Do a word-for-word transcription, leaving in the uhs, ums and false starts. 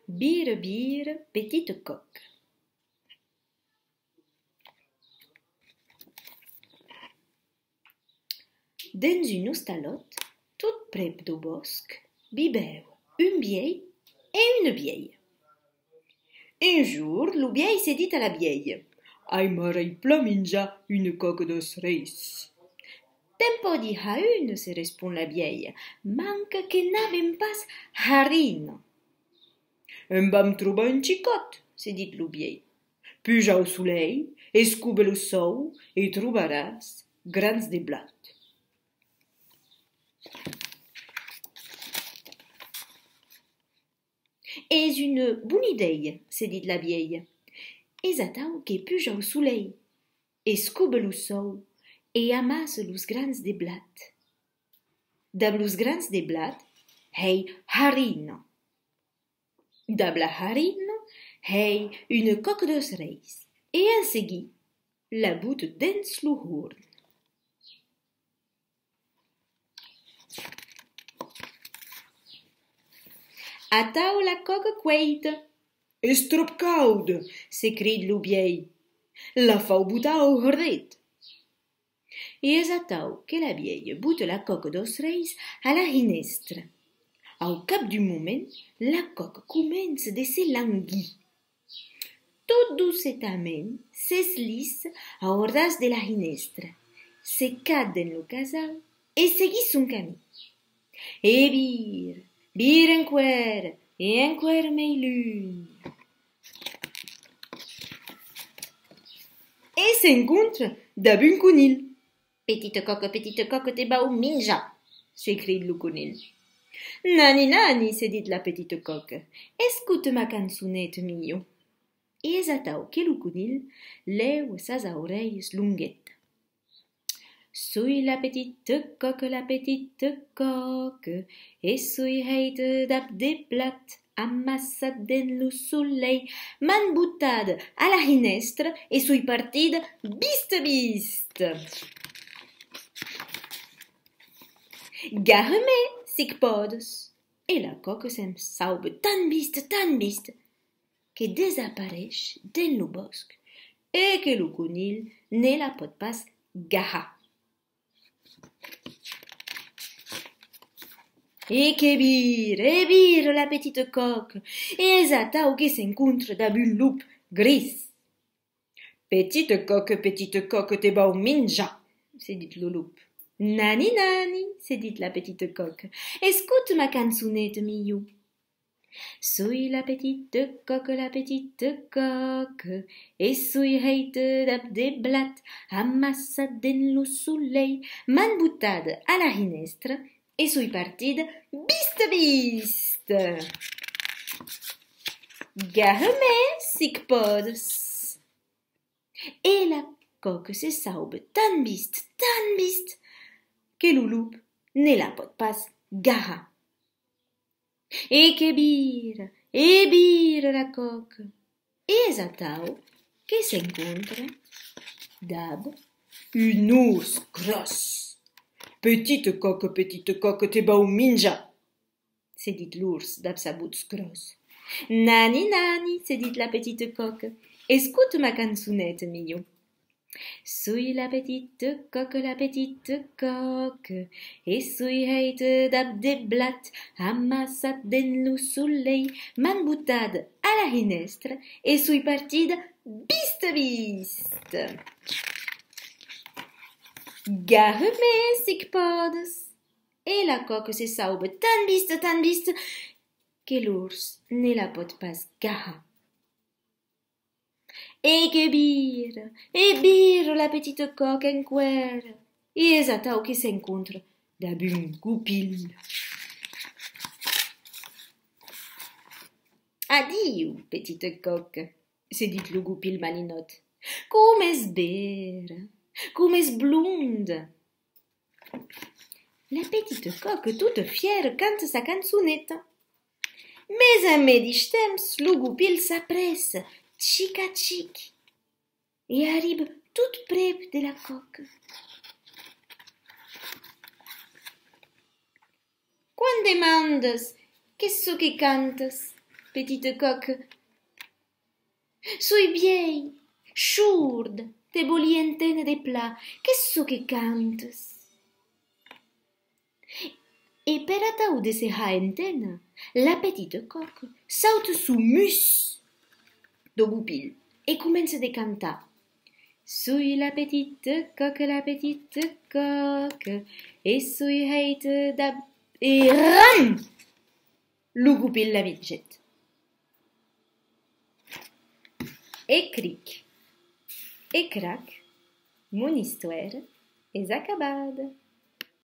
Vira, vira, petit còc. Dens un ostalòt, tot prèp dau bòsc, vivèva un vielh e una vielha. Un jorn, lo vielh se dit a la vielha: Aimarai plan minjar una còca dos reis. Te'n pòdi har una, se respond la vielha, manca que n'avem pas harina. En vam trobar un chicòt, se dit lo vielh. Puja au solelh, escoba lo sòu e trobaràs grans de blat. Es una bona idèia, se dit la vielha. Es atau que puja au solelh, escoba lo sòu e amassa los grans de blat. Dab los grans de blat hèi harina. Dab la harina hèi una còca dos reis e en seguit la bota dens lo horn. Atau la còca cuèita. Es tròp cauda, se crit lo vielh. La fau botar au hornet. E es atau que la vielha bota la còca dos reis a la hinèstra. Au cap d'un moment, la còca comença de se languir. Tot docetament, s'eslissa au ras de la hinèstra, se cata dens lo casau e seguís son camin. E vira, vira enqüèra, e enqüèra mei lunh. E s'encontra dab un conilh. Petita còca, petita còca, te vau minjar, se crit lo conilh. Nani, nani, se dit la petita còca, escota ma cançoneta, milhor. E es atau que lo conilh lèva sas aurelhas longuetas. Soi la petita còca, la petita còca, e soi hèita dab de blat amassat dens lo solelh. M'an botada a la hinèstra e soi partida vista vista. Gaha-me, sic pòdes. E la còca se'n sauva tan vista, tan vista, que desapareish dens lo bòsc e que lo conilh ne la pòt pas gahar. E que vira, e vira la petita còca, e es atau que s'encontra dab un lop gris. Petita còca, petita còca, te vau minjar, se dit lo lop. Nani, nani, se dit la petita còca, escota ma cançoneta, milhor. Soi la petita còca, la petita còca, e soi hèita dab de blat amassat dens lo solelh. M'an botada a la hinèstra e soi partida vista vista. Gaha-me, sic pòdes. E la còca se sauva tan vista, tan vista, que lo lop ne la pòt pas gahar. E que vira, e vira la còca. E es atau que s'encontra dab un ors gròs. Petita còca, petita còca, te vau minjar, se dit l'ors dab sa votz gròssa. Nani, nani, se dit la petita còca, escota ma cançoneta, milhor. Soi la petita còca, la petita còca, e soi hèita dab de blat amassat dens lo solelh. M'an botada a la hinèstra e soi partida vista vista. Gaha-me, sic pòdes. E la còca se sauva tan vista, tan vista, que l'ors ne la pòt pas gahar. E que vira, e vira la petita còca enqüèra, e es atau que s'encontra dab un gopil. Adiu, petita còca, se dit lo gopil maninòt. Com es bèra, com es blonda! La petita còca, tota fièra, canta sa cançoneta. Mes en medish temps, lo gopil s'aprèssa, chic a chic, e arriba tot prèp de la còca. Quan demandas: Qu'es çò que cantas, Petite coque. Soi vièlh, sord, te vòli enténer de plan, qu'es çò que cantas? E per atau de se har enténer, la petite coque sauta sus mus dau gopil e comença de cantar: Soi la petite coque, la petite coque, e soi hèita dab... E ram! Lo gopil la vingèt. E cric, e crac, mon istòria es acabada.